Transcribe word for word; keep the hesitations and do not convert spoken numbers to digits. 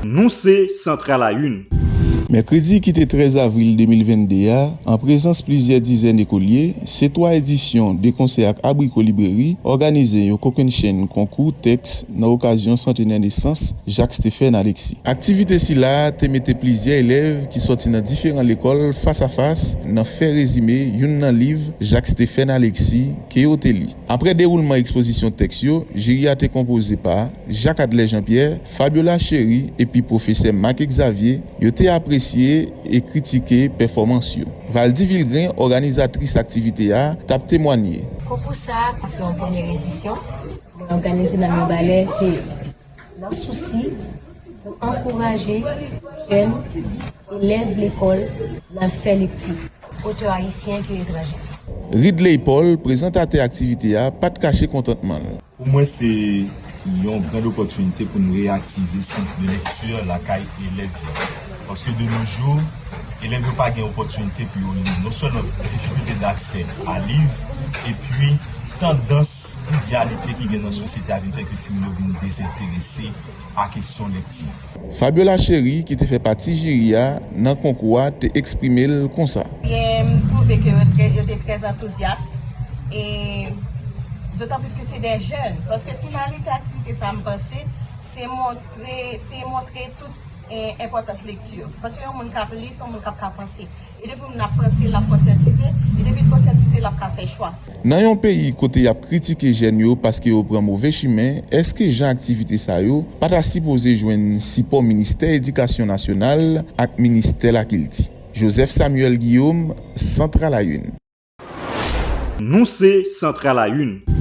Nou se Centre à la Une. Mèkredi ki te trèz avril de mil vennde a, an prezans plizyè dizèn ekolye, C twa Éditions de Concert ak Abricot Librairie òganize yon kokennchenn konkou tèks nan okazyon santenè nesans Jacques Stephen Alexis. Aktivite sila a te mete plizyè elèv ki sòti nan diferan lekòl fas a fas nan fè rezime youn nan liv Jacques Stephen Alexis ke yo te li. Apre dewoulman ekspozisyon tèks yo, jiri a te konpoze pa Jacques Adler Jean-Pierre, Fabiola Chéry epi pwofesè Marc Xavier, yo te apresye e kritike pèfòmans yo. Valdy Vilgrain, òganizatris aktivite a, t ap temwanye. Konkou sa a se yon premye edisyon. Mwen òganize nan Mibalè, se nan sousi pou ankouraje jèn elèv lekòl nan fè lekti, otè ayisyen ke etranje. Ridley Paul, prezantatè aktivite a, pa t kache kontantman l. Pou mwen, se yon grand opòtinite pou n reyaktive sans de lecture lakay elèv yo. Paske de nos jours, elèv yo pa gen opòtinite pou yo li. Non sèlman difikilte d'aksè a liv, epi tandans trivyalite ki gen nan sosyete a vin fè ke timoun yo vin dezenterese a kesyon lekti. Fabiola Chéry, ki te fè pati jiri a nan konkou a, te eksprime l konsa. Byen, m twouve ke yo trè, yo te trè antouzyas. E dotan plis ke se de jèn. Paske finalite aktivite sa a, m panse, se montre, se montre tout, eh, enpòtans lekti. Paske yon moun k ap li, se yon moun k ap ka panse. E depi moun nan ap panse, l ap konsyantize. E depi l konsyantize, l ap ka fè chwa. Nan yon peyi kote y ap kritike jèn yo paske yo pran move chimen, èske jan aktivite sa yo pa ta sipoze jwenn sipò Ministè Edikasyon Nasyonal ak Ministè Lakilti? Joseph Samuel Guillaume, Centre à la Une. Nou se Centre à la Une.